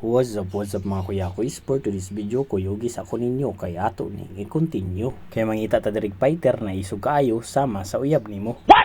What's up, mga kuya ko? For today's video, kuyugi sa ko ninyo kay ato ning i-continue. Kay mangita ta diri fighter na isog kaayo sama sa uyab nimo. What?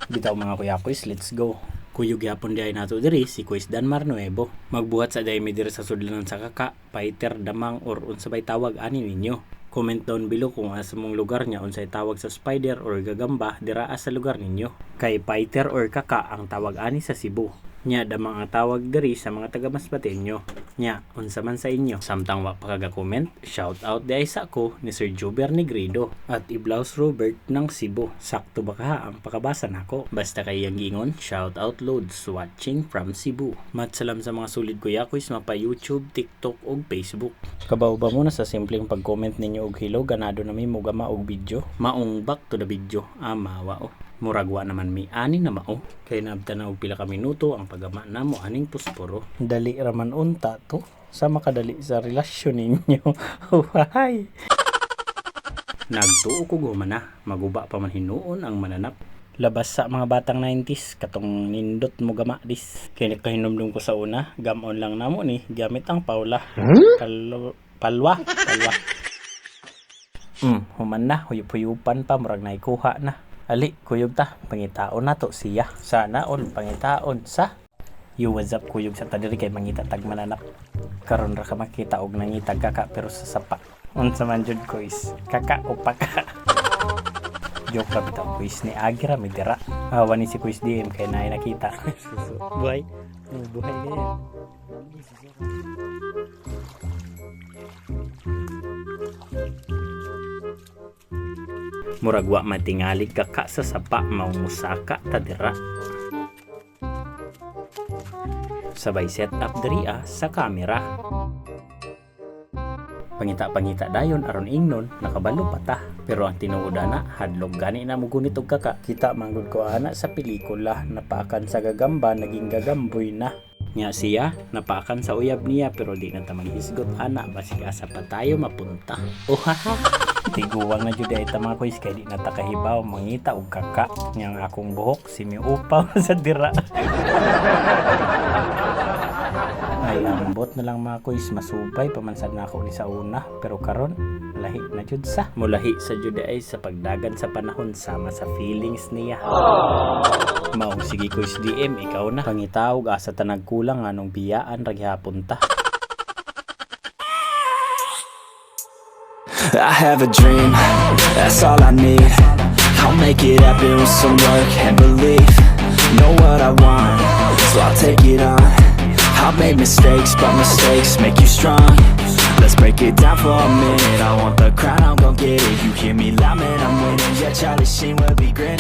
Bitaw, mga kuya ko, let's go. Kuyog gyapon diay nato diri si Kuis Danmar Nuevo. Magbuhat sa dai mi diri sa sudlanan sa kaka, fighter, damang or unsa bay tawag ani ninyo. Comment down below kung asa mong lugar niya, unsay tawag sa spider or gagamba diraa sa lugar ninyo. Kay fighter or kaka ang tawag ani sa Cebu. Nya damang ang tawag diri sa mga taga Masbateño. Nya unsa man sa inyo? Samtang wa pa kaga-comment, shout out di ay sa ko ni Sir Juber Negrido at Iblaus Robert ng Cebu. Sakto ba ka ang pakabasa nako? Basta kay yang gingon, shout out loads watching from Cebu. Matsalam sa mga sulid ko yakoys mapa YouTube, TikTok ug Facebook. Kabaw ba mo na sa simpleng pag-comment ninyo og hello, ganado na mi mugama og video? Maong back to the video. Amawa oh. Murag wa naman mi ani na mao. Kay naabta na og pila ka minuto ang paggama namo aning pusporo. Dali raman unta to. Sa makadali sa relasyon ninyo. Why? Nagtuo ko guma na, maguba pa man hinuon ang mananap. Labas sa mga batang 90s, katong nindot mo gama dis. Kaya kahinumdum ko sa una, gamon lang namo ni, gamit ang paula. Palwa, palwa. Human na, huyup-huyupan pa, murag naikuha na. Ali, kuyog ta, pangitaon na to siya. Sana all pangitaon sa. Yo, what's up, kuyog sa tadiri kay mangita tag mananap. Karon ra ka makita og nangitag kaka pero sa sapa. Unsa man jud, kuis? Kaka o paka? Joke ra bitaw, kuis, ni agi ra mi dira. Awa ni si Kuis DM kay naay nakita. Buhay. Oh, buhay kaya. Murag wa matingali kaka sa sapa, maong musaka ta dira. Sabay set up diri ah, sa camera. Pangita-pangita dayon aron ingnon nakabalo pa ta. Pero ang tinuod ana, hadlok gani na mo gunit og kaka. Kita manggod ko ana sa pelikula, napakan sa gagamba naging gagamboy na. Nya siya, napakan sa uyab niya pero di na ta maghisgot ana basig asa pa tayo mapunta. Oh ha. Tiguang na jud ay ta, mga kuys, kay di na ta kahibaw mangita og kaka. Nya ang akong buhok simiupaw sa dira. Ay, ambot na lang, mga kuys, masubay pamansad na ako ni sa una pero karon lahi na jud sa. Mulahi sa jud ay sa pagdagan sa panahon sama sa feelings niya. Maong sige, Kuis DM, ikaw na. Pangitawag asa ta nagkulang anong biyaan ra gihapon ta. I have a dream, that's all I need. I'll make it happen with some work and belief. Know what I want, so I'll take it on. I've made mistakes, but mistakes make you strong. Let's break it down for a minute. I want the crown, I'm gon' get it. You hear me loud, man, I'm winning. Yeah, Charlie Sheen will be grinning.